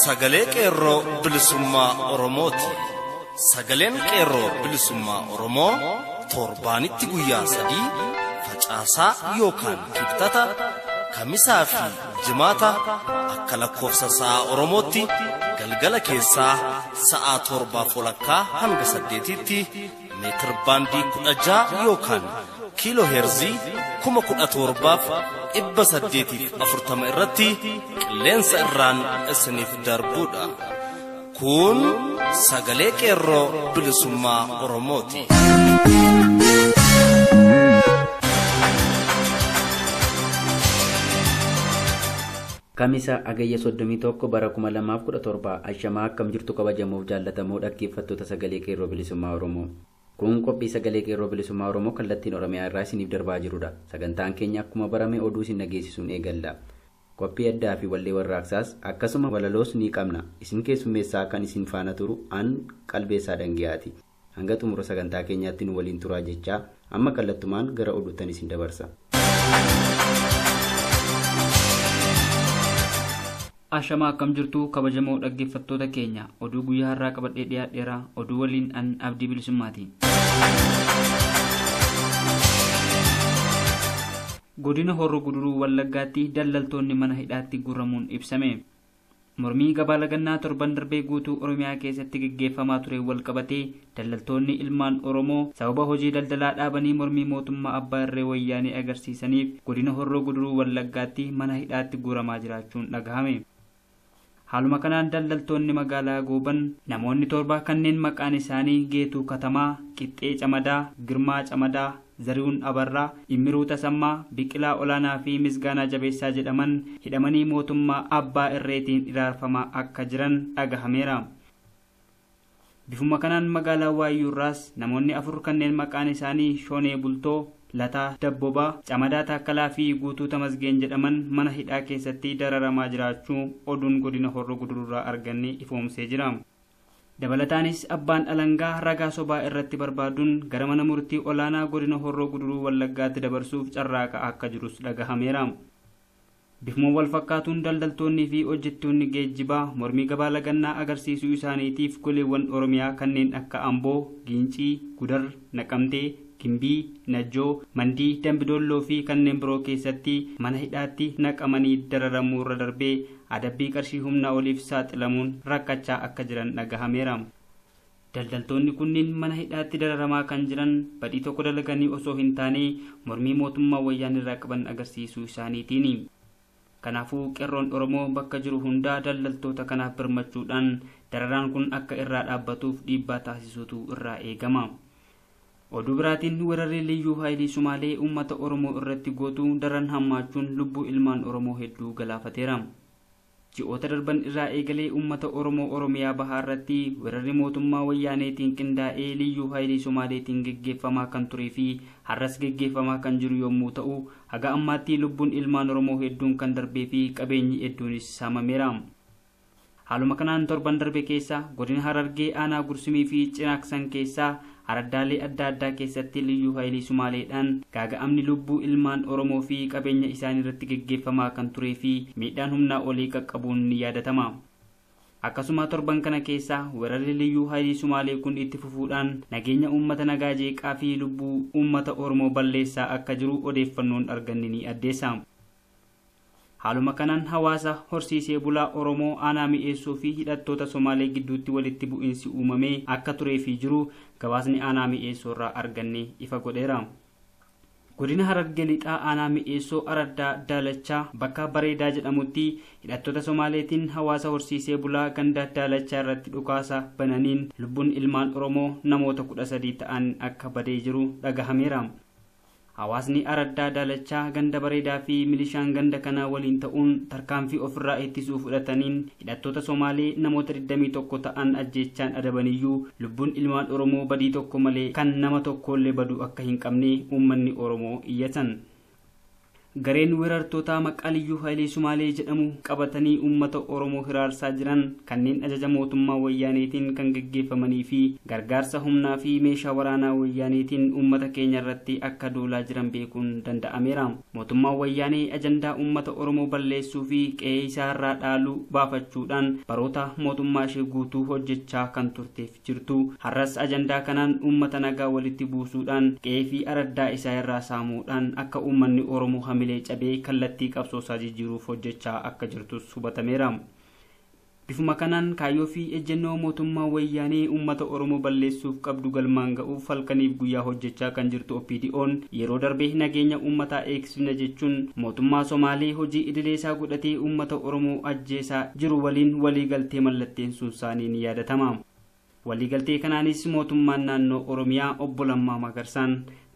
Sagalee Qeerroo Bilisummaa Oromooti. Sagaleen Qeerroo Bilisummaa Oromoo torbaanitti guyyaa 3 facaasaa yookaan kibxata, kamisaa fi jimaata akka lakkoofsa sa'a Oromootti galgala keessaa sa'a 7:30 hanga 8tti meetir baandii 16 yookaan kiiloo heerzii 17,840 irratti qilleensa irraan isiniif darbuudha. Kun sagalee Qeerroo Bilisummaa Oromooti. Kamisa Agayya 31 bara 2017 ashamaa akkam jirtu kabajamuuf jaallatamoo dhaggeeffattoota sagalee Qeerroo Bilisummaa Oromoo. Kun qophii sagalee Qeerroo Bilisummaa Oromoo kallattiin Oromiyaa irraa isiniif darbaa jirudha. Sagantaan keenya akkuma barame oduu isin dhageessisuun eegalla. Qophii addaa fi wallee warraaqsaas akkasuma walaloos ni qabna. Isin keessummeessaa kan isin faana turu an Qalbeessaa Dhangiyaati. Hanga xumura sagantaa keenyaatti nu waliin turaa jechaa amma kallattumaan gara oduuttan isin dabarsa. Ashamaa akkam jirtu kabajamoo dhaggeeffattoota keenya, oduu guyyaa har'aa qabadhee dhiyaadheera. Oduu waliin an Abdii Bilisummaati. Godina Horroo Guduruu Wallaggaatti daldaltoonni mana hidhaatti guurramuun ibsame. Mormii gabaa lagannaa torban darbee guutuu Oromiyaa keessatti geggeeffamaa ture wal qabatee daldaltoonni ilmaan Oromoo sababa hojii daldalaa dhaabanii mormii mootummaa abbaa irree wayyaanee agarsiisaniif godina Horroo Guduruu Wallaggaatti mana hidhaatti guuramaa jiraachuun dhagahame. Haaluma kanaan daldaltoonni magaalaa Gooban namoonni 7 kanneen maqaan isaanii Geetuu Katamaa, Qixxee Camadaa, Girmaa Camadaa, Zarihuun Abarraa, Immiruu Tasammaa, Biqilaa Olaanaa fi Misgaanaa Jabeessaa jedhaman hidhamanii mootummaa abbaa irreetiin iraarfamaa akka jiran dhagahameera. Bifuma kanaan magaalaa Waayyuurraas namoonni 4 kanneen maqaan isaanii Shoonee Bultoo, Lataa Dabbobaa, Camadaa Taakkalaa fi Guutuu Tamasgeen jedhaman mana hidhaa keessatti dararamaa jiraachuu oduun godina Horroo Gudururraa arganne ifoomsee jira. Dabalataanis abbaan alangaa ragaa sobaa irratti barbaaduun gara mana murtii olaanaa godina Horroo Guduruu Wallaggaatti dabarsuuf carraaqa akka jirus dhagahameera. Bifuma wal fakkaatuun daldaltoonni fi hojjettoonni geejjibaa mormii gabaa lagannaa agarsiisuu isaaniitiif goleewwan Oromiyaa kanneen akka Amboo, Giincii, Gudar, Naqamtee, Gimbii, Najjoo, Mandii, Dambidolloo fi kanneen biroo keessatti mana hidhaatti naqamanii dararamuu irra darbee adabbii qarshii humnaa oliif saaxilamuun rakkachaa akka jiran dhagahameera. Daldaltoonni kunniin mana hidhaatti dararamaa kan jiran badii tokko dalaganii osoo hin taane mormii mootummaa wayyaan irraa qaban agarsiisuu isaaniitiini. Kanaafuu qeerroon Oromoo bakka jiru hundaa daldaltoota kanaaf birmachuudhaan dararaan kun akka irraa dhaabbatuuf dhiibbaa taasisuutu irraa eegama. Oduu biraatiin weerarri Liyyuu Haayilii Sumaalee uummata Oromoo irratti gootuu daran hammaachuun lubbuu ilmaan Oromoo hedduu galaafateera. Ji'oota darban irraa eegalee uummata Oromoo Oromiyaa bahaa irratti weerarri mootummaa wayyaaneetiin qindaa'ee Liyyuu Haayilii Sumaaleetiin geggeeffamaa kan turee fi har'as geggeeffamaa kan jiru yommuu ta'u, haga ammaatti lubbuun ilmaan Oromoo hedduun kan darbee fi qabeenyi hedduunis saamameera. Haaluma kanaan torban darbe keessa godina Harargee aanaa Gursumii fi Cinaaksan keessaa araddaalee adda addaa keessatti Liyyuu Haayilii Sumaaleedhaan gaaga'amni lubbuu ilmaan Oromoo fi qabeenya isaanii irratti geggeeffamaa kan turee fi miidhaan humnaa olii qaqqabuun ni yaadatama. Akkasuma torban kana keessa weerarri Liyyuu Haayilii Sumaalee kun itti fufuudhaan nageenya uummata nagaa jeeqaa fi lubbuu uummata Oromoo balleessaa akka jiru odeeffannoon arganne ni addeessa. Haaluma kanaan hawaasa horsiisee bulaa Oromoo aanaa mi'eessuu fi hidhattoota Somaalee gidduutti walitti bu'iinsi uumamee akka turee fi jiru gabaasni aanaa mi'eessoo irraa arganne ifa godheera. Godina Harargee Lixaa aanaa mi'eessoo Araddaa Daalachaa bakka Bareedaa jedhamutti hidhattoota Somaaleetiin hawaasa horsiisee bulaa ganda Daalachaa irratti dhukaasa bananiin lubbuun ilmaan Oromoo namoota 13 ta'an akka badee jiru dhagahameera. Hawaasni Araddaa Daalachaa ganda Bareedaa fi milishaan ganda kanaa waliin ta'uun tarkaanfii ofirraa ittisuu fudhataniin hidhattoota Somaalee namoota 21 ta'an ajjeechaan adabaniyyuu lubbuun ilmaan Oromoo badii tokko malee kan nama tokkollee baduu akka hin qabne uummanni Oromoo iyyatan. Gareen weerartoota maqaa Liyyuu Hayilee Sumaalee jedhamu qabatanii uummata Oromoo hiraarsaa jiran kanneen ajaja mootummaa Wayyaaneetiin kan gaggeeffamanii fi gargaarsa humnaa fi meeshaa waraanaa Wayyaaneetiin uummata keenya irratti akka duulaa jiran beekuun danda'ameera. Mootummaan Wayyaanee ajandaa uummata Oromoo balleessuu fi qe'ee isaa irraa dhaaluu baafachuudhaan baroota mootummaa ishee guutuu hojjechaa kan turteef jirtu. Har'as ajandaa kanaan uummata nagaa walitti buusuudhaan qe'ee fi araddaa isaa irraa saamuudhaan akka uummanni Oromoo hamilee cabee kallattii qabsoosaa jijjiiruuf hojjechaa akka jirtus hubatameera. Bifuma kanaan kaayyoo fi ejjennoo mootummaa Wayyaanee uummata Oromoo balleessuuf qabdu galmaan ga'uuf halkaniif guyyaa hojjechaa kan jirtu OPDO'n yeroo darbee nageenya uummataa eegsifna jechuun mootummaa Somaalee hojii idilee isaa godhatee uummata Oromoo ajjeesaa jiru waliin waliigaltee mallatteessuun isaanii ni yaadatama. Waliigaltee kanaanis mootummaan naannoo Oromiyaa obbo Lammaa Magarsaan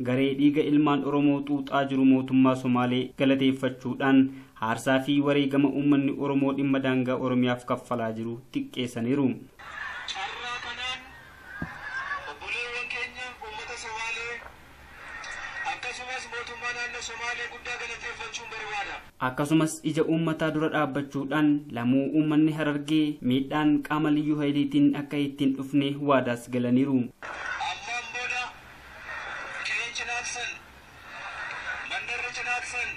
garee dhiiga ilmaan Oromoo xuuxaa jiru mootummaa Somaalee galateeffachuudhaan haarsaa fi wareegama uummanni Oromoo dhimma daangaa Oromiyaaf kaffalaa jiru xiqqeessaniiru. Carraa kanaan obboleewwan keenya uummata Somaalee akkasumas mootummaa naannoo Somaalee guddaa galateeffachuun barbaada. Akkasumas ija uummataa dura dhaabbachuudhaan lamuu uummanni Harargee miidhaan qaama Liyyuu Hayileetiin akka ittiin dhufne waadaas galaniiru. Ammaan booda qe'een cinaaksan, mandarri cinaaksan,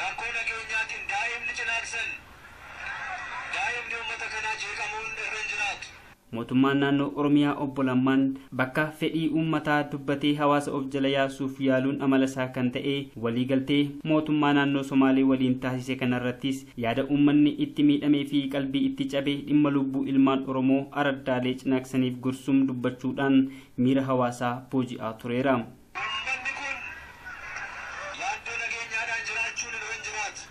rakkoo nageenyaatiin daa'imni cinaaksan, daa'imni uummata kanaa jeeqamuun irra hin jiraatu. Mootummaan naannoo Oromiyaa obbo Lammaan bakka fedhii uummataa dubbatee hawaasa of jala yaasuuf yaaluun amala isaa kan ta'e waliigaltee mootummaa naannoo Somaalee waliin taasise kanarrattis yaada uummanni itti miidhamee fi qalbii itti cabe dhimma lubbuu ilmaan Oromoo araddaalee cinaaksaniif gorsuun dubbachuudhaan miira hawaasaa booji'aa tureera. Uummanni kun yaaddoo nageenyaadhaan jiraachuun irra hin jiraatu.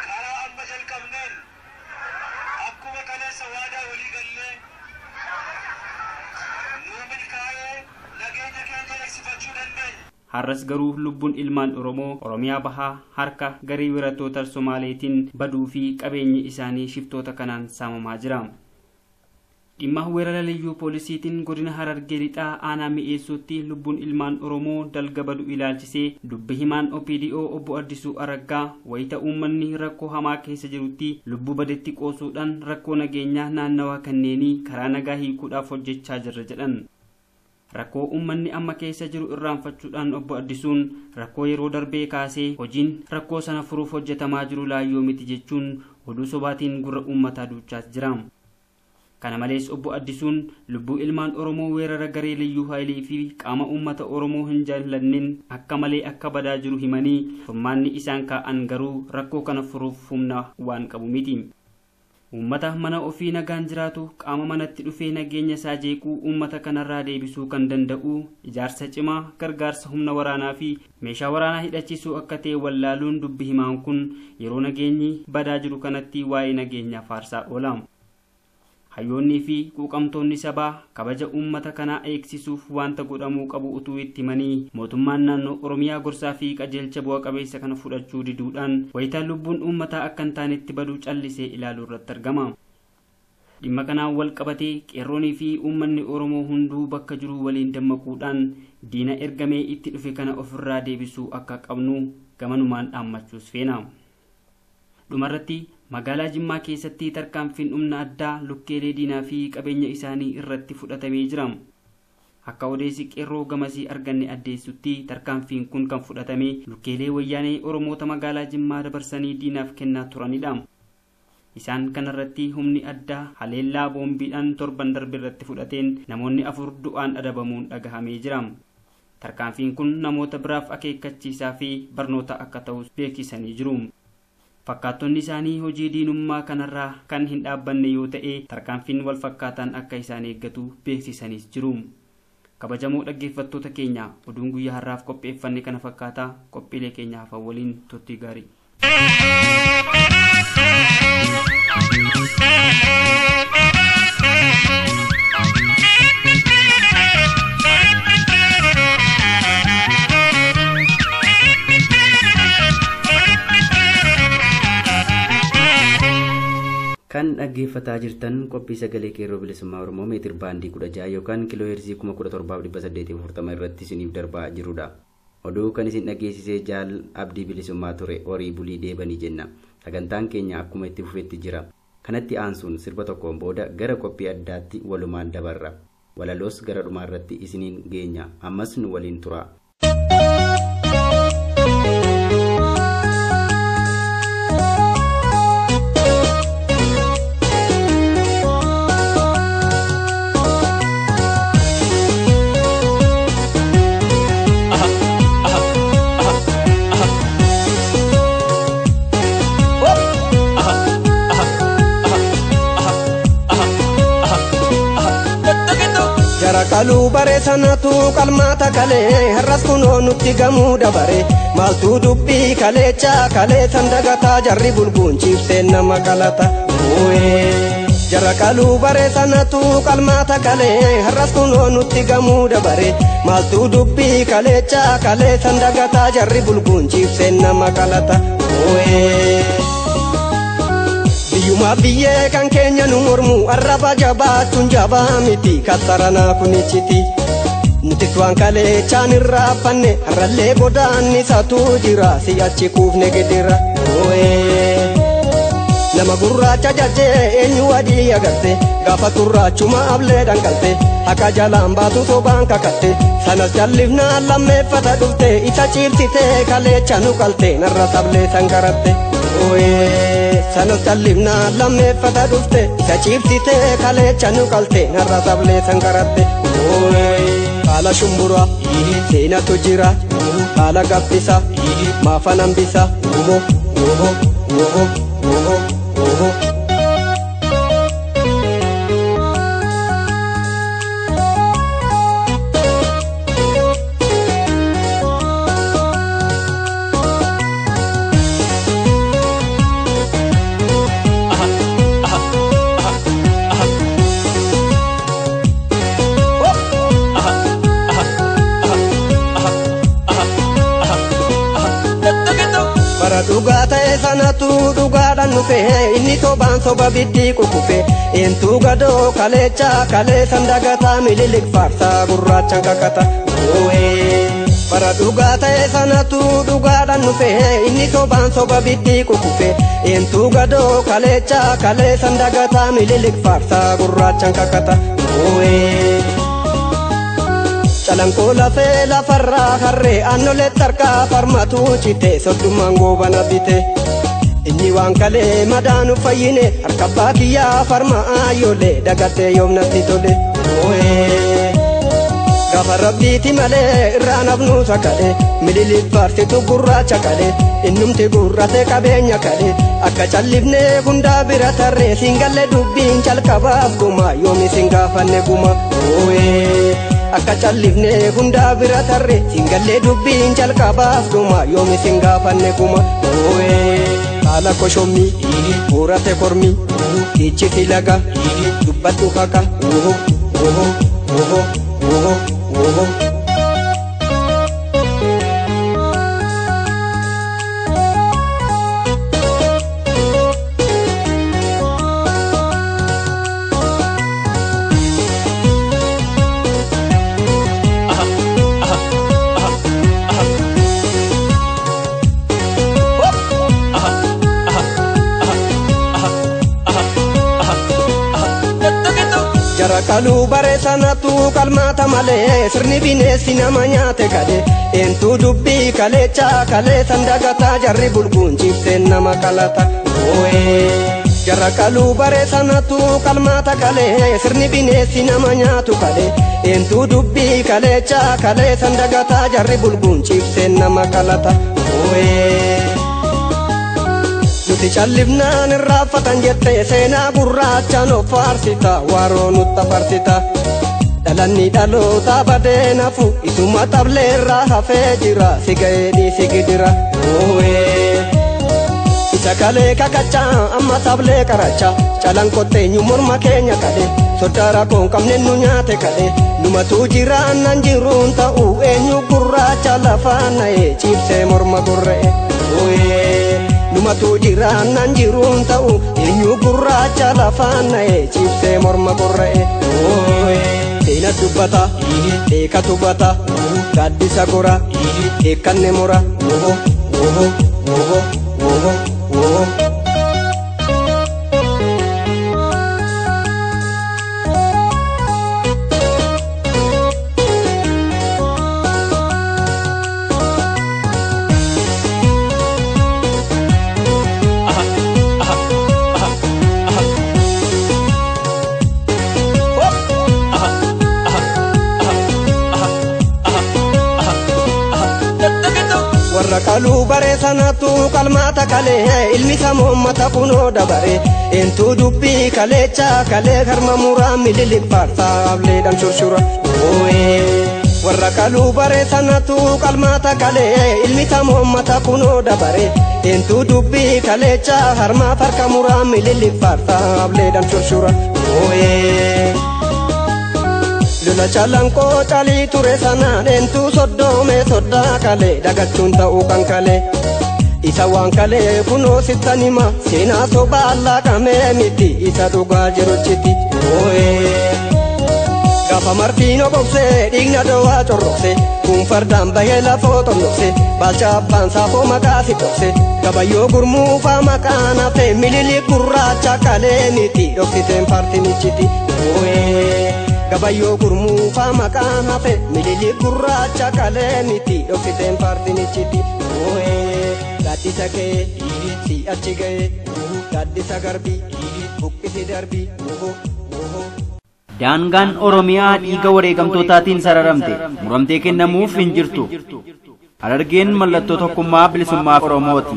Karaa amma jalqabneen akkuma kaleessa waadaa walii gallee nuu milkaa'ee nageenya keenya eegsifachuu dandeenya. Har'as garuu lubbuun ilmaan Oromoo Oromiyaa bahaa harka garee weerartoota Somaaleetiin baduu fi qabeenyi isaanii shiftoota kanaan saamamaa jira. Dhimma weerara liyyuu poolisiitiin godina Harargee lixaa aanaa mi'eessuutti lubbuun ilmaan Oromoo dalga badu ilaalchisee dubbi himaan OPDO obbo Addisuu Araggaa wayita uummanni rakkoo hamaa keessa jirutti lubbuu badetti qoosuudhaan rakkoo nageenyaa naannawaa kanneenii karaa nagaa hiikuudhaaf hojjechaa jirra jedhan. Rakkoo uummanni amma keessa jiru irraanfachuudhaan obbo Addisuun rakkoo yeroo darbee kaasee hojiin rakkoo sana furuuf hojjetamaa jiru laayyoo miti jechuun oduu sobaatiin gurra uummataa duuchaas jira. Kana malees obbo Addisuun lubbuu ilmaan Oromoo weerara garee Liyyuu Hayilee fi qaama uummata Oromoo hin jaallanneen akka malee akka badaa jiru himanii furmaanni isaan kaa'an garuu rakkoo kana furuuf humna waan qabu miti. Uummata mana ofii nagaan jiraatu qaama manatti dhufee nageenya isaa jeequu uummata kanarraa deebisuu kan danda'u ijaarsa cimaa gargaarsa humna waraanaa fi meeshaa waraanaa hidhachiisuu akka ta'e wallaaluun dubbi himaan kun yeroo nageenyi badaa jiru kanatti waa'ee nageenyaa faarsaa oola. Hayyoonnii fi quuqamtoonni sabaa kabaja uummata kanaa eegsisuuf wanta godhamuu qabu utuu itti himanii mootummaan naannoo Oromiyaa gorsaa fi qajeelcha bu'a qabeessa kana fudhachuu diduudhaan wayitaa lubbuun uummataa akka hin taanetti baduu callisee ilaaluu irratti argama. Dhimma kanaan wal qabatee qeerroonii fi uummanni Oromoo hunduu bakka jiru waliin dammaquudhaan diina ergamee itti dhufe kana ofirraa deebisuu akka qabnu gamanumaan dhaammachuus feena. Dhumarratti magaalaa Jimmaa keessatti tarkaanfiin humna addaa lukkeelee diinaa fi qabeenya isaanii irratti fudhatamee jira. Akka odeessi qeerroo gamasii arganne addeessutti tarkaanfiin kun kan fudhatame lukkeelee wayyaanee Oromoota magaalaa Jimmaa dabarsanii diinaaf kennaa turanidha. Isaan kanarratti humni addaa haleellaa boombiidhaan torban darbe irratti fudhateen namoonni 4 du'aan adabamuun dhagahamee jira. Tarkaanfiin kun namoota biraaf akeekkachiisaa fi barnoota akka ta'us beeksisanii jiru. Fakkaattonni isaanii hojii diinummaa kanarraa kan hin dhaabbanne yoo ta'e tarkaanfiin wal fakkaataan akka isaan eeggatu beeksisaniis jiru. Kabajamoo dhaggeeffattoota keenya oduun guyyaa har'aaf qopheeffanne kana fakkaataa qophiilee keenya hafan waliin turtii gaarii. Kan dhaggeeffataa jirtan qophii sagalee qeerroo bilisummaa Oromoo meetir baandii 16 yookaan kiiloo heerzii 17,840 irratti isiniif darbaa jirudha. Oduu kan isin dhageessisee Jaal Abdii Bilisummaa ture horii bulii deebanii jenna. Sagantaan keenya akkuma itti fufetti jira. Kanatti aansuun sirba tokkoon booda gara qophii addaatti walumaan dabarra. Walaloos gara dhumaarratti isiniin geenya. Ammas nu waliin tura. Kaluu bare sanatu qalmaata kalee har'as kunoo nutti gamuu dabare maaltu dubbii kaleecha kalee san dagataa jarri bulguun ciibseen nama qalata. Jara kaluu bare sanatu qalmaata kalee har'as kunoo nutti gamuu dabare maaltu dubbii kaleecha kalee san dagataa jarri bulguun ciibseen nama qalata. Biyyuma biyyee kan keenya nu mormu arraba jabaachuun jabaa miti kasaranaa kunichiti. Nutis waan kaleechaan irraa affanne har'allee godaanni isaatu jira si'achi kuufne gidira. Nama gurraacha jajjee eenyu adii agarte gaafa gurraachuma ablee dhangalte akka jalaan baatu sobaan kakatte sanas jallifnaan lammeeffata dhufte isa ciibsitee kaleecha nu qalte narra sablee sankaratte. Sanas jallifnaan lammeeffata dhufte isa ciibsitee kaleecha nu qalte narra sablee sankaratte. Haala shumburaa seenatu jira haala gabbisa maafa nambisa. Oho oho oho oho oho. Dhugaa ta'e sanatu dhugaadhaan dhufe inni sobaan soba biddii kukufe eentu gadoo kaleecha kalee san dagataa mililik faarsaa gurraachaan kakata. Bara dhugaa ta'e sanatu dhugaadhaan dhufe inni sobaan soba biddii kukufe eentu gadoo kaleecha kalee san dagataa mililik faarsaa gurraachaan kakata. Calanqoo lafee lafarraa harree aannolee tarkaa farmatu cite soddummaan goobana bite. Inni waan kalee madaanu fayyine harka abbaa kiyyaa farma ayyoolee dagattee yoomnatti tole. Gaafa rabbiiti malee irraa nafnu sakalee mililik faarsitu gurraacha kalee innumti gurrate qabeenya kalee akka callifnee hundaa bira tarree siingalle dubbiin calqabaaf guma yoomi siin gaafanne guma. Akka callifnee hundaa bira tarree siingallee dubbiin calqabaaf dhuma yoomi siin gaafanne guma. Haala koshommii buurate kormii dhiichisi laga dubbadhu haqa. Oho oho oho oho oho. Kaluu bare sanatu qalmaata malee sirni bineensi nama nyaate kalee eentu dubbii kaleecha kalee san dagataa jarri bulguun ciibseen nama qalata. Jara kaluu bare sanatu qalmaata kalee sirni bineensi nama nyaatu kalee eentu dubbii kaleecha kalee san dagataa jarri bulguun ciibseen nama qalata. Nuti callifnaan irraanfatan jettee seenaa gurraachaan of faarsita waaroo nutti afarsita. Dhalanni dhaloota badee nafu isuma tableerraa hafee jira si ga'ee dhiisi gidira. Isa kalee kakachaa amma tablee qarachaa calan kotteenyu morma keenya kalee sodaa rakkoon qabne nu nyaate kalee numatu jiraannan jiruun ta'u eenyu gurraacha lafaan na'ee ciibsee morma gorra'e. Numatu jiraannan jiruun ta'u eenyu gurraacha lafaan na'ee ciibsee morma gorra'e. Seena dubbata beeka tubata gaaddisa gora eekkanne mura. Woho woho woho woho woho. Warra qaluu baree sanatu qalmaata kalee ilmi samoommata kunoo dabare entuu dubbii kaleecha kalee harma muraa Mililik faarsaa ableedhaan shurshura. Warra qaluu baree sanatu qalmaata kalee ilmi samoommata kunoo dabare entuu dubbii kaleecha harmaa farka muraa Mililik faarsaa ableedhaan shurshura. Lola calanqoo calii ture sanaan eentuu soddoome soddaa kalee dagachuun ta'uu kan kalee. Isa waan kalee kunoo sittan hima seenaa sobaa allaaqamee miti isa dhugaa jiruchiti. Gaafa martiin obobsee dhiigna dowaa corroqse kun fardaan bahee lafoo xonnoqse baalcha abbaan saafoo maqaa si dhokse gabayyoo gurmuufaa maqaan hafe Mililik gurraacha kalee miti dhoksiteen faartinichiti. Gabayyoo gurmuufaa maqaan hafe Mililik gurraacha kalee miti dhoksiteen faartinichiti. Gaaddisa ga'ee si'achi ga'ee gaaddisa garbii buqqisi darbii. Daangaan Oromiyaa dhiiga wareegamtootaatiin sararamte muramtee kennamuuf hin jirtu. Harargeen mallattoo tokkummaa bilisummaa Oromooti.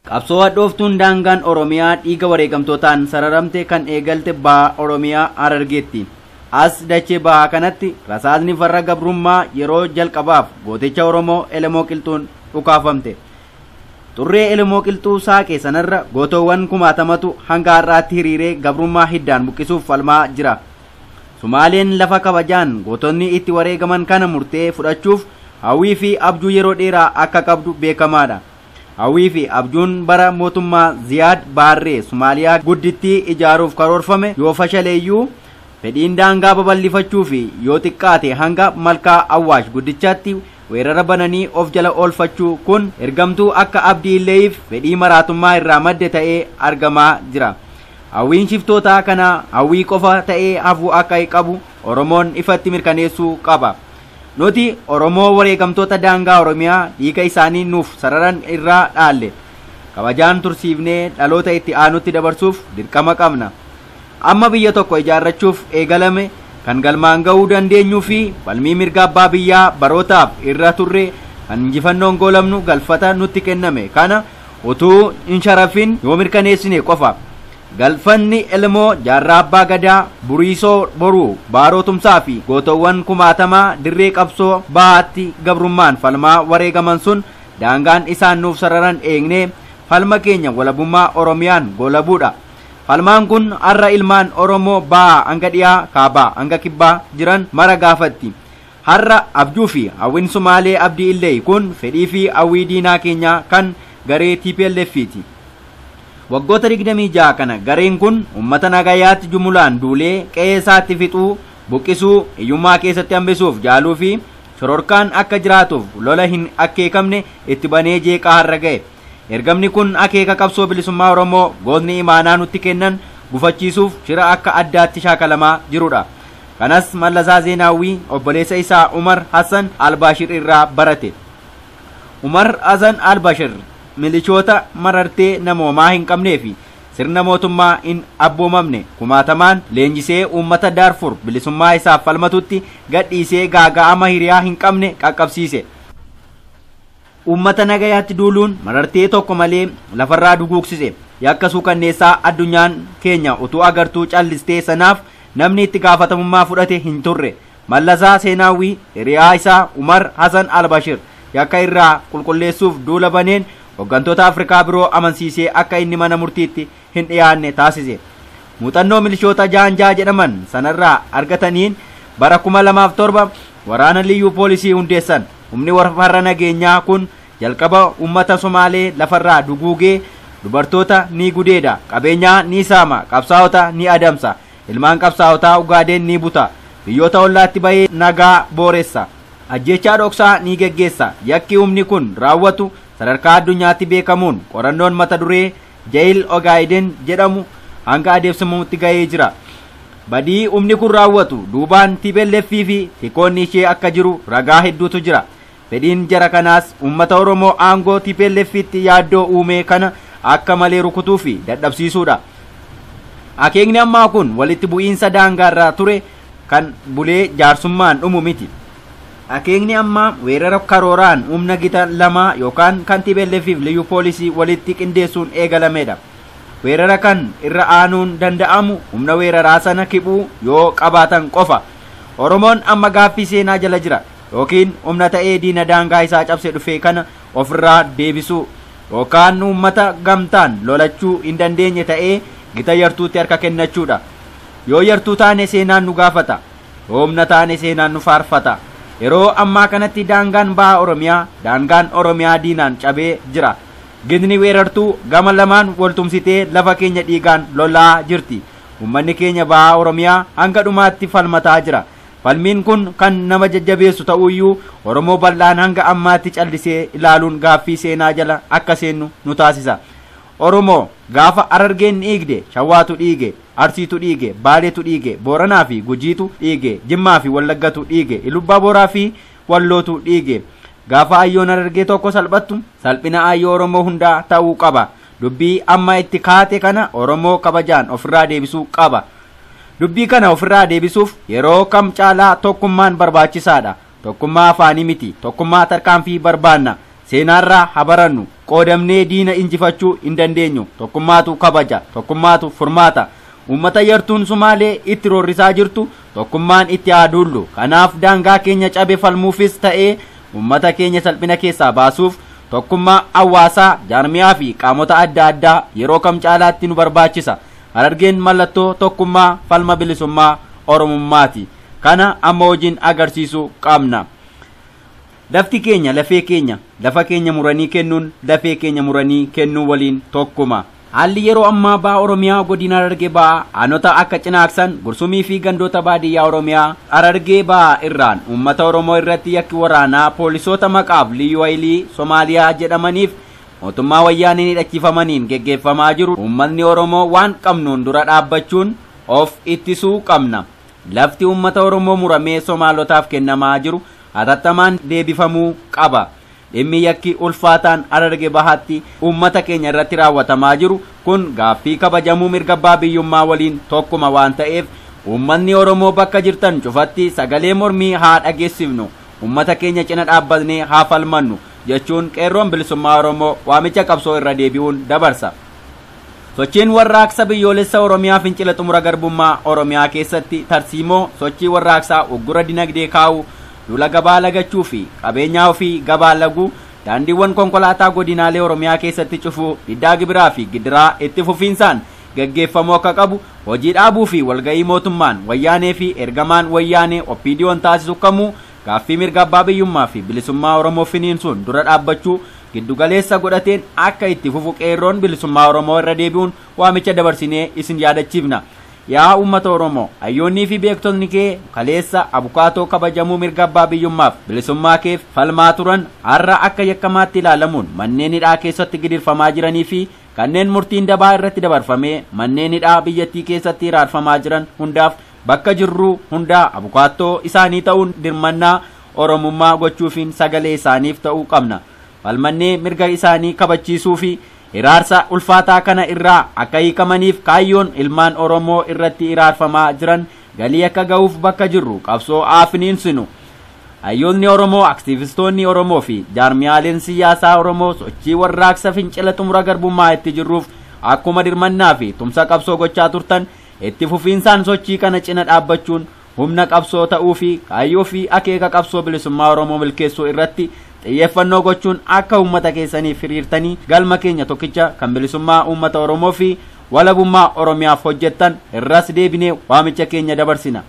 Qabsoo hadhooftuun daangaan Oromiyaa dhiiga wareegamtootaan sararamte kan eegalte baha Oromiyaa Harargeetti. As dachee bahaa kanatti rasaasni farra gabrummaa yeroo jalqabaaf gooticha Oromoo Elemoo Qilxuun dhukaafamte. Xurree Elemoo Qilxuu saaqe sanarra gootoowwan kumaatamatu hanga har'aatti hiriiree gabrummaa hiddaan buqqisuuf falmaa jira. Sumaaleen lafa kabajaan gootonni itti wareegaman kana murtee fudhachuuf hawwii fi abjuu yeroo dheeraa akka qabdu beekamaadha. Hawwii fi abjuun bara mootummaa Ziyaad Baarree Sumaaliyaa guddittii ijaaruuf karoorfame yoo fashaleeyyuu fedhiin daangaa babal'ifachuu fi yoo xiqqaate hanga malkaa Awwaash guddichaatti weerara bananii of jala oolfachuu kun ergamtuu akka Abdii Illeeyiif fedhii maraatummaa irraa madde ta'ee argamaa jira. Hawwiin shiftootaa kana hawwii qofa ta'ee hafuu akka qabu Oromoon ifatti mirkaneessuu qaba. Nuti Oromoo wareegamtoota daangaa Oromiyaa dhiiga isaanii nuuf sararan irraa dhaalle. Kabajaan tursiifnee dhaloota itti aanutti dabarsuuf dirqama qabna. Amma biyya tokko ijaarrachuuf eegalame kan galmaan ga'uu dandeenyuu fi falmii mirga abbaa biyyaa barootaaf irra turre kan injifannoon goolamnu galfata nutti kenname kana utuu hin sharafin yoo mirkaneessine qofa. Galfanni Elmoo jaarraa abbaa gadaa Buriisoo Boruu Baaroo Tumsaa fi gootowwan kumaatamaa dirree qabsoo bahaatti gabrummaan falmaa wareegaman sun daangaan isaan nuuf sararan eegnee falma keenya walabummaa Oromiyaan goolabuudha. Falmaan kun har'a ilmaan Oromoo bahaa hanga dhiyaa kaabaa hanga kibbaa jiran mara gaafatti. Har'a abjuu fi hawwiin Sumaalee Abdii Illee kun fedhii fi hawwii diinaa keenyaa kan garee TPLF'ti. Waggoota 26 kana gareen kun uummata nagayaatti jumulaan duulee qe'ee isaatti fixuu, buqqisuu, hiyyummaa keessatti hambisuuf jaaluu fi shororkaan akka jiraatuuf lola hin akeekamne itti banee jeeqaa har'a ga'e. Ergamni kun akeeka qabsoo bilisummaa Oromoo gootni imaanaa nutti kennan gufachiisuuf shira akka addaatti shaakalamaa jirudha. Kanas Mallasaa Zeenaawwii obboleessa isaa Umar Hassan Albaashir irraa barate. Umar Hassan Albaashir milishoota marartee namoomaa hin qabnee fi sirna mootummaa hin abboomamne kumaatamaan leenjisee uummata Daarfur bilisummaa isaaf falmatutti gadhiisee gaaga'ama hiriyaa hin qabne qaqqabsiise. Uummata nagayaatti duuluun marartee tokko malee lafarraa duguugsise. Yakka suukanneessaa addunyaan keenya utuu agartuu callistee sanaaf namni itti gaafatamummaa fudhate hin turre. Mallasaa Seenaawwii hiriyaa isaa Umar Hassan Albashir yakka irraa qulqulleessuuf duula baneen hooggantoota Afrikaa biroo amansiisee akka inni mana murtiitti hin dhiyaanne taasise. Muuxannoo milishoota jaanjaa jedhaman sanarraa argataniin bara 2007 waraana liyyuu poolisii hundeessan. Humni farra nageenyaa kun jalqaba uummata Somaalee lafarraa duguugee dubartoota ni gudeeda, qabeenyaa ni saama, qabsaa'ota ni adamsa, ilmaan qabsaa'otaa Ugaadeen ni buta. Biyyoota ollaatti bahee nagaa booressa. Ajjechaa dhoksaa ni geggeessa. Yakki humni kun raawwatu sadarkaa addunyaatti beekamuun qorannoon mata duree Jail Ogaayiden jedhamu hanga adeemsifamutti ga'ee jira. Badii humni kun raawwatu duubaan TPLF fi tikoonni ishee akka jiru ragaa hedduutu jira. Fedhiin jara kanaas uummata Oromoo aangoo TPLFitti yaaddoo uume kana akka malee rukutuu fi dadhabsiisuudha. Akeekni ammaa kun walitti bu'iinsa daangaarraa ture kan bulee jaarsummaan dhumu miti. Akeekni ammaa weerara karooraan humna gita lamaa yookaan kan TPLF fi liyyuu poolisii walitti qindeessuun eegalamedha. Weerara kan irra aanuun danda'amu humna weeraraa sana kiphuu yoo qabaatan qofa. Oromoon amma gaaffii seenaa jala jira yookiin humna ta'ee diina daangaa isaa cabsee dhufe kana ofirraa deebisuu yookaan uummata gamtaan lolachuu hin dandeenye ta'ee gita yartuutti harka kennachuudha. Yoo yartuu taane seenaan nu gaafata, yoo humna taane seenaan nu faarfata. Yeroo ammaa kanatti daangaan baha Oromiyaa, daangaan Oromiyaa diinaan cabee jira. Gitni weerartuu gama lamaan waltumsitee lafa keenya dhiigaan lolaa jirti. Uummanni keenya baha Oromiyaa hanga dhumaatti falmataa jira. Falmiin kun kan nama jajjabeessu ta'uyyuu Oromoo bal'aan hanga ammaatti callisee ilaaluun gaaffii seenaa jala akka seennu nu taasisa. Oromoo gaafa Harargeen dhiigde, Shawwaatu dhiige, Arsiitu dhiige, Baaleetu dhiige, Booranaa fi Gujiitu dhiige, Jimmaa fi Wallaggatu dhiige, Ilubbaa Booraa fi Wallootu dhiige. Gaafa ayyoon Harargee tokko salphattu salphina ayyoo Oromoo hundaa ta'uu qaba. Dubbii amma itti kaate kana Oromoo kabajaan ofirraa deebisuu qaba. Dubbii kana ofirraa deebisuuf yeroo kam caalaa tokkummaan barbaachisaadha. Tokkummaa afaanii miti, tokkummaa tarkaanfii barbaanna. Seenaarraa habarannu, qoodamnee diina injifachuu hin dandeenyu. Tokkummaatu kabaja, tokkummaatu furmaata. Uummata yartuun Sumaalee itti roorrisaa jirtu tokkummaan itti haa duullu. Kanaaf daangaa keenya cabe falmuufis ta'ee uummata keenya salphina keessaa baasuuf tokkummaa hawaasaa, jaarmiyaa fi qaamota adda addaa yeroo kam caalaatti nu barbaachisa. Harargeen mallattoo tokkummaa falma bilisummaa Oromummaati. Kana amma hojiin agarsiisuu qabna. Lafti keenya lafee keenya, lafa keenya muranii kennuun lafee keenya muranii kennuu waliin tokkuma. Haalli yeroo ammaa baha Oromiyaa godina Harargee bahaa aanota akka Cinaaksan, Gursumii fi gandoota baadiyyaa Oromiyaa Harargee bahaa irraan uummata Oromoo irratti yakki waraanaa poolisoota maqaaf Liyyuu Hayilii Somaaliyaa jedhamaniif mootummaa wayyaaniin hidhachiifamaniin geggeeffamaa jiru uummatni Oromoo waan qabnuun dura dhaabbachuun of ittisuu qabna. Lafti uummata Oromoo muramee Somaalotaaf kennamaa jiru hatattamaan deebifamuu qaba. Dhimmi yakki ulfaataan Harargee bahaatti uummata keenya irratti raawwatamaa jiru kun gaaffii kabajamuu mirga abbaa biyyummaa waliin tokkuma waan ta'eef uummanni Oromoo bakka jirtan cufatti sagalee mormii haa dhageessifnu, uummata keenya cina dhaabbatnee haa falmannu jechuun qeerroon bilisummaa Oromoo waamicha qabsoo irra deebi'uun dabarsa. Sochiin warraaqsa biyyoolessa Oromiyaa fincila xumura garbummaa Oromiyaa keessatti tarsiimoo sochii warraaqsaa uggura dinagdee kaa'uu, duula gabaa lagachuu fi qabeenyaa ofii gabaa laguu, daandiiwwan konkolaataa godinaalee Oromiyaa keessatti cufuu, diddaa gibiraa fi gidiraa itti fufiinsaan geggeeffamuu akka qabu, hojii dhaabuu fi walga'ii mootummaan wayyaanee fi ergamaan wayyaanee OPDO'n taasisu kamuu gaaffii mirga abbaa biyyummaa fi bilisummaa Oromoo finiinsuun dura dhaabbachuu giddugaleessa godhateen akka itti fufu qeerroon bilisummaa Oromoo irra deebi'uun waamicha dabarsinee isin yaadachiifna. Yaa uummata Oromoo, hayyoonnii fi beektonni kee kaleessa abukaatoo kabajamuu mirga abbaa biyyummaaf bilisummaa keef falmaa turan har'a akka yakkamaatti ilaalamuun manneen hidhaa keessatti gidirfamaa jiranii fi kanneen murtiin dabaa irratti dabarfamee manneen hidhaa biyyattii keessatti hiraarfamaa jiran hundaaf bakka jirru hundaa abukaattoo isaanii ta'uun dirmannaa Oromummaa gochuufiin sagalee isaaniif ta'uu qabna. Falmannee mirga isaanii kabachiisuu fi hiraarsa ulfaataa kana irraa akka hiikamaniif kaayyoon ilmaan Oromoo irratti hiraarfamaa jiran galii akka ga'uuf bakka jirru qabsoo aafiniinsinu. Hayyoonni Oromoo, aktiivistoonni Oromoo fi jaarmiyaaleen siyaasaa Oromoo sochii warraaqsa fincila xumura garbummaa itti jirruuf akkuma dirmannaa fi tumsa qabsoo gochaa turtan itti fufiinsaan sochii kana cina dhaabbachuun humna qabsoo ta'uu fi kaayyoo fi akeeka qabsoo bilisummaa Oromoo milkeessuu irratti xiyyeeffannoo gochuun akka uummata keessaniif hiriirtanii galma keenya tokkicha kan bilisummaa uummata Oromoo fi walabummaa Oromiyaaf hojjettan irras deebinee waamicha keenya dabarsina.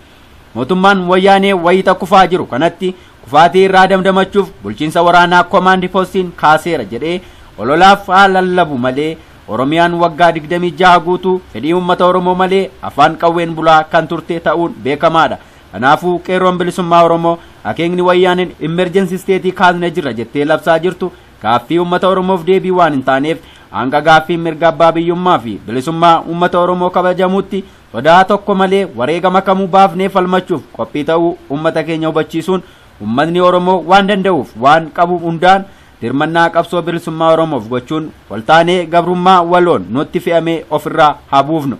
Mootummaan wayyaanee wayita kufaa jiru kanatti kufaatii irraa damdamachuuf bulchiinsa waraanaa koomaandi poostiin kaaseera jedhee ololaaf haa lallabu malee Oromiyaan waggaa 26 guutuu fedhii uummata Oromoo malee afaan qawween bulaa kan turte ta'uun beekamaadha. Kanaafuu qeerroon bilisummaa Oromoo akeekni wayyaaneen emergency state kaasnee jirra jettee labsaa jirtu gaaffii uummata Oromoof deebii waan hin taaneef hanga gaaffii mirga abbaa biyyummaa fi bilisummaa uummata Oromoo kabajamutti sodaa tokko malee wareegama kamuu baafnee falmachuuf qophii ta'uu uummata keenya hubachiisuun uummatni Oromoo waan danda'uuf waan qabu hundaan dirmannaa qabsoo bilisummaa Oromoof gochuun waltaanee gabrummaa waloon nutti fe'amee ofirraa haa buufnu.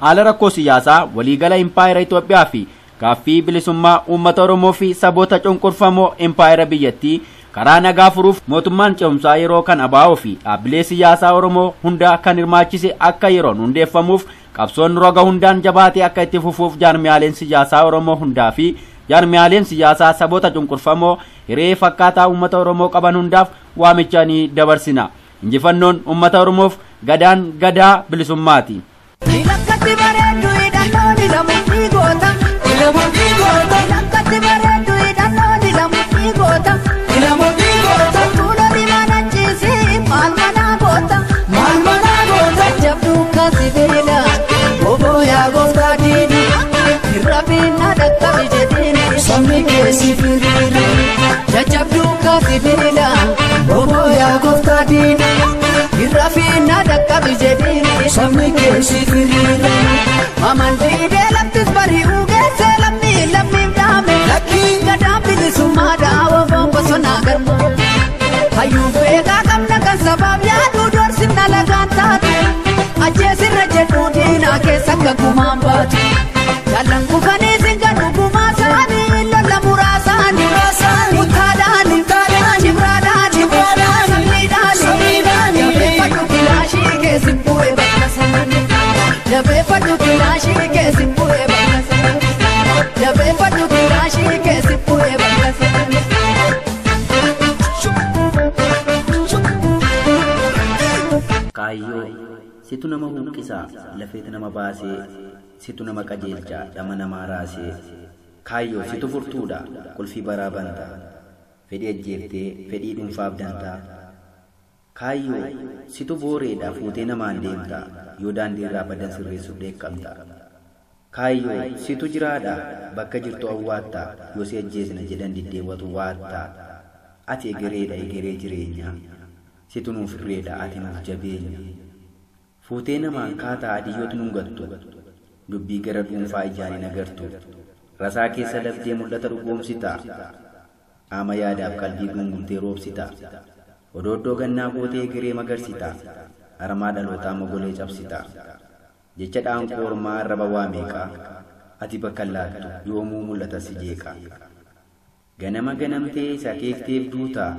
Haala rakkoo siyaasaa waliigala impaayera Itoophiyaa fi gaaffii bilisummaa uummata Oromoo fi saboota cunqurfamoo impaayera biyyattii karaa nagaa furuuf mootummaan ce'umsaa yeroo kan ABO fi dhaabbilee siyaasaa Oromoo hunda kan hirmaachise akka yeroon hundeeffamuuf qabsoon roga hundaan jabaatee akka itti fufuuf jaarmiyaaleen siyaasaa Oromoo hundaa fi jaarmiyaaleen siyaasaa saboota cunqurfamoo hiree fakkaataa uummata Oromoo qaban hundaaf waamicha ni dabarsina. Injifannoon uummata Oromoof gadaan gadaa bilisummaati. Lakkatti bareedu hidhannoon ilamu goota. Lakkatti bareedu hidhannoon ilamu goota. Fuula mana ciisii maal mana goota. Jabduu kaasi beela obbo yaa gooftaa diini. Irrabiina dhaqqabi jedhiini sabni keessi firiiri. Jajjabduu kaasi beela obbo yaa gooftaa diini. Irrabiina dhaqqabi jedhiini sabni keessi firiiri. Mamandiidee laftis bari'uu geesse lammii lammiin dhaame. Gadaan bilisummaa dhaawaa bosonaa garma. Hayyuu beekaa qabna kan sabaaf yaaduu doorsifna lagaan taatu. Ajjeesirra jedhu diinaa keessa akka gumaan baatu. Jaallan kufanii singa dhugumaa saanii lola muraasaanii. Mutaadhaanii cibraadhaanii samiidhaanii. Jabeeffadhu kilaashii keessi bu'ee bakka saanii. Jabeeffadhu kilaashii keessi bu'ee bakka saanii. Jabeeffadhu kilaashii keessi bu'ee bakka saanii. Kaayyoo situ nama huqqisaa lafeet nama baasee situ nama qajeelchaa dhama namaa raasee kaayyoo situ furtuudha qulfii baraa bantaa fedhii ajjeeftee fedhii dhuunfaaf dantaa kaayyoo situ booreedha fuutee namaan deemtaa yoo daandii irraa badan sirreessuuf dheekkamta kaayyoo situ jiraadha bakka jirtu awwaattaa yoo si ajjeesna jedhan diddeewwatu waattaa ati egereedha egeree jireenyaa situ nuuf irreedha ati nuuf jabeenya fuutee namaan kaataa adiyyootu nun gattu dubbii gara dhuunfaa ijaan hin agartu rasaa keessa labdee mul'ata dhugoomsita qaama yaadaaf qalbii guungumtee roobsita odooddoo gannaa gootee egeree magarsita harmaa dhalootaa mogolee cabsita jecha dhaanqoo ormaa arraba waa meeqaa ati bakka laattu yoomuu mul'ata si jeeqa ganama ganamtee isa keekteef duutaa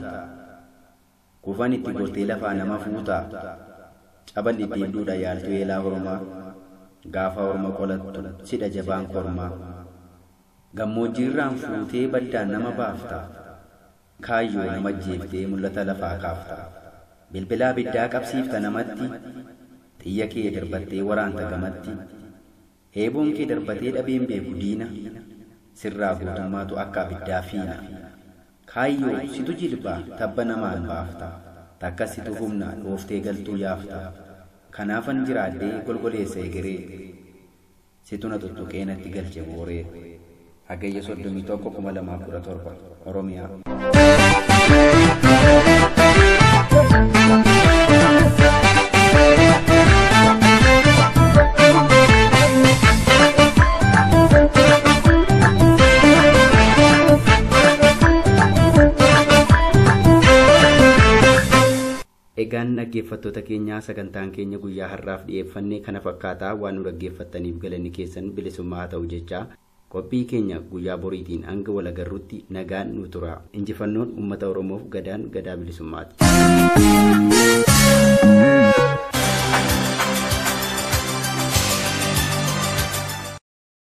kufan itti gortee lafaa nama fuutaa caban ittiin duudha yaaltu eelaa hormaa gaafa horma qolattu sidha jabaan kormaa gammoojjiirraan fuutee baddaan nama baafta kaayyoo nama jeeftee mul'ata lafaa kaafta bilbilaa biddaa qabsiifta namatti xiyya kee darbattee waraanta gamatti eeboon kee darbatee dhabeen beeku diina sirraa gootummaatu akka abiddaa fiina kaayyoo situ jilbaa tabba namaan baafta takka situ humna dhooftee galtuu yaafta kanaafan jiraadhee golgoleessa egeree situ na tuttuqee natti galche booree Hagayya 31 2017 Oromiyaa. Egaan dhaggeeffattoota keenyaa sagantaan keenya guyyaa har'aaf dhiyeeffanne kana fakkaataa waan nu dhaggeeffattaniif galanni keessan bilisummaa haa ta'u jechaa qophii keenya guyyaa boriitiin hanga wal agarruutti nagaan nu tura. Injifannoon uummata Oromoof gadaan gadaa bilisummaati.